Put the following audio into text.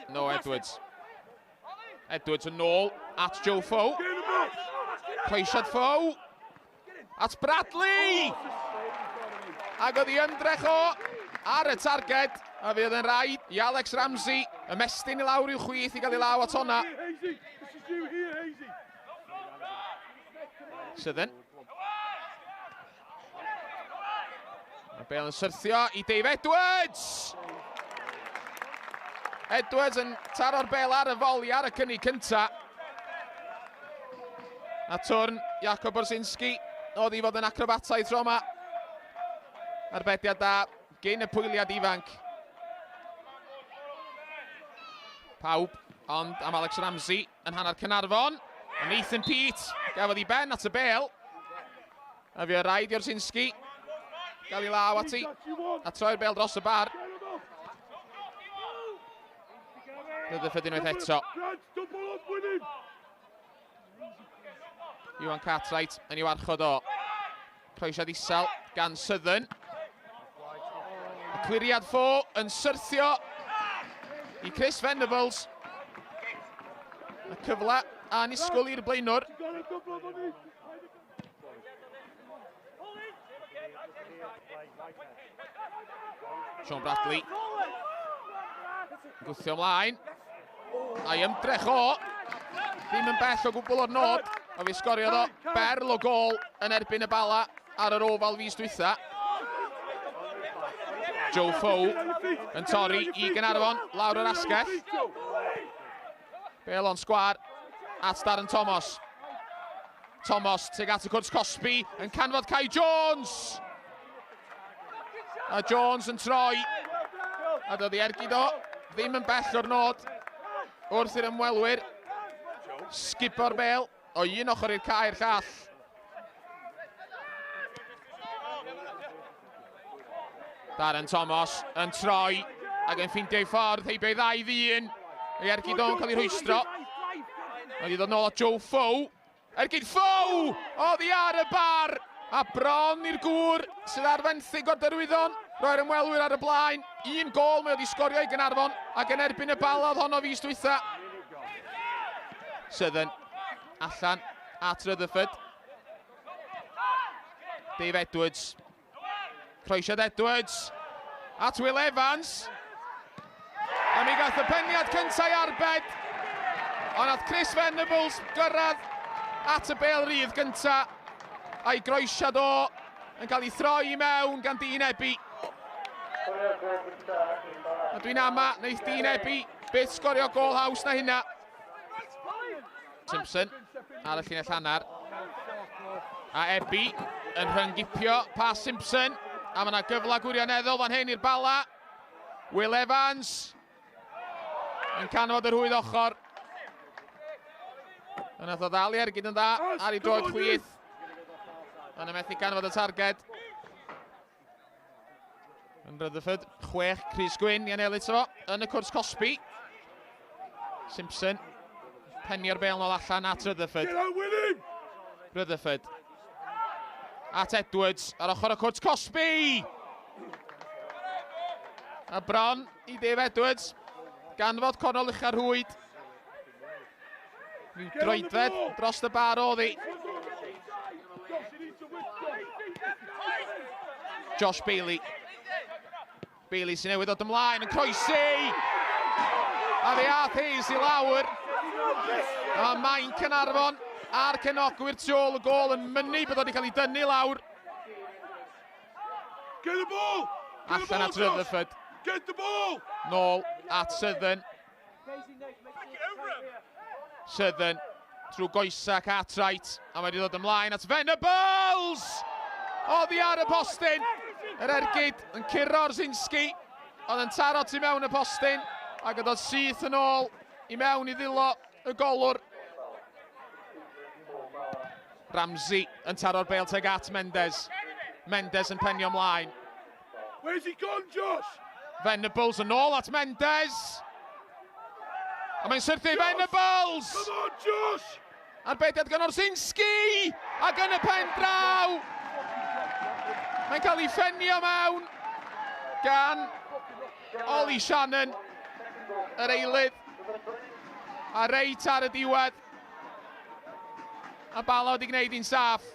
No, Edwards. Edwards yn ôl at Joe Foe. Croesiad Foe. At Bradley! Ac oedd i ymdrech o ar y targed. A fi oedd yn rhaid i Alex Ramsey ymestyn i lawr i'w chwith i gael ei law at honna. Southern. Mae Bale yn syrthio i Dave Edwards! Edwards yn taro'r bel ar y foli ar y cynnig cynta. A twrn Jakob Borsinski oedd i fod yn acrobataidd tro yma. Arbediad da gyn y pwyliad ifanc. Pawb ond am Alex Ramsey yn hanner Cynarfon. A Nathan Peat gafodd i ben at y bel. A fi o raid i Orsinski gael ei law ati a troi'r bel dros y bar. Rutherford unwaith eto. Iwan Cartwright yn ei warchod o. Croesiad isel gan Southern. Y cliriad ffo yn syrthio i Chris Venables. Y cyfle anisgwyl i'r blaenwr. Sean Bradley. Gwthio ymlaen. A'i ymdrech o. Ddim yn bell o gwbl o'r nod. A fi sgoriodd o berl o gol yn erbyn y Bala ar yr ofal fis dwytha. Joe Foe yn torri i Gynarfon lawr yr asgell. Bel on sgwar at Darren Thomas. Thomas tuag at y cwrt cosbi yn canfod Kai Jones. A Jones yn troi. A dod i ergyd o. Ddim yn bell o'r nod. Wrth i'r ymwelwyr sgubo'r bel o un ochr i'r cae i'r llall. Darren Thomas yn troi ac yn ffeindio ei ffordd heibio ei ddau ddyn. Ei ergyd o'n cael ei rhwystro. Mae wedi dod nôl at Joe Foe. Ergyd Foe! Oddi ar y bar! A bron i'r gŵr sydd ar fenthyg o'r Derwyddon roi'r ymwelwyr ar y blaen. Un gôl mae wedi sgorio i Gynarfon ac yn erbyn y Bala oedd honno fis dwytha. Southern allan at Rutherford. Dave Edwards. Croesiad Edwards at Will Evans. A mi gath y peniad cyntaf i arbed. Ond nath Chris Venables gyrraedd at y bel rydd gyntaf. A'i groesiad o yn cael ei throi i mewn gan Dean Ebi. A dwi'n ama, wneith Dean Ebi byth sgorio gol haws na hynna. Simpson ar y llinell hanner. A Ebi yn rhyngipio pas Simpson. A mae yna gyfle gwirioneddol fan hyn i'r Bala. Will Evans yn canfod yr hwydd ochr. Yna o ddal i ergyd yn dda ar ei droed chwith. Yna methu canfod y targed. Yn Rutherford, chwech Chris Gwyn i anelu fo yn y cwrs cosbi. Simpson, penio'r bel nôl allan at Rutherford. Rutherford. At Edwards, ar ochr y cwrt cosbi! A bron i Dave Edwards, ganfod cornol ucha'r rhwyd. Rhyw droedfedd dros y bar oedd hi. Josh Bailey. Bailey sy'n newydd ddod ymlaen yn croesi! A fe ath Hayes i lawr. A mae Main Cynarfon a'r cenogwyr tu ôl y gôl yn mynnu bod wedi cael ei dynnu lawr. Get the ball! Get the Allan at Rutherford. Get the ball! Nôl at Southern. Southern trwy goesa Cartwright a mae wedi dod ymlaen at Venables! Oddi ar y postyn! Yr ergyd yn curo Orzinski oedd yn taro tu mewn y postyn ac yn dod syth yn ôl i mewn i ddilo y golwr. Ramsey yn taro'r bel teg at Mendes. Mendes yn penio ymlaen. Where's he gone, Josh? Venables yn ôl at Mendes. A mae'n syrthio i Venables! Come on, Josh! Arbediad gan Orsinski! Ac yn y pen draw! Mae'n cael ei ffenio mewn gan Ollie Shannon. Yr eilydd. A reit ar y diwedd. A Bala wedi gwneud hi'n saff.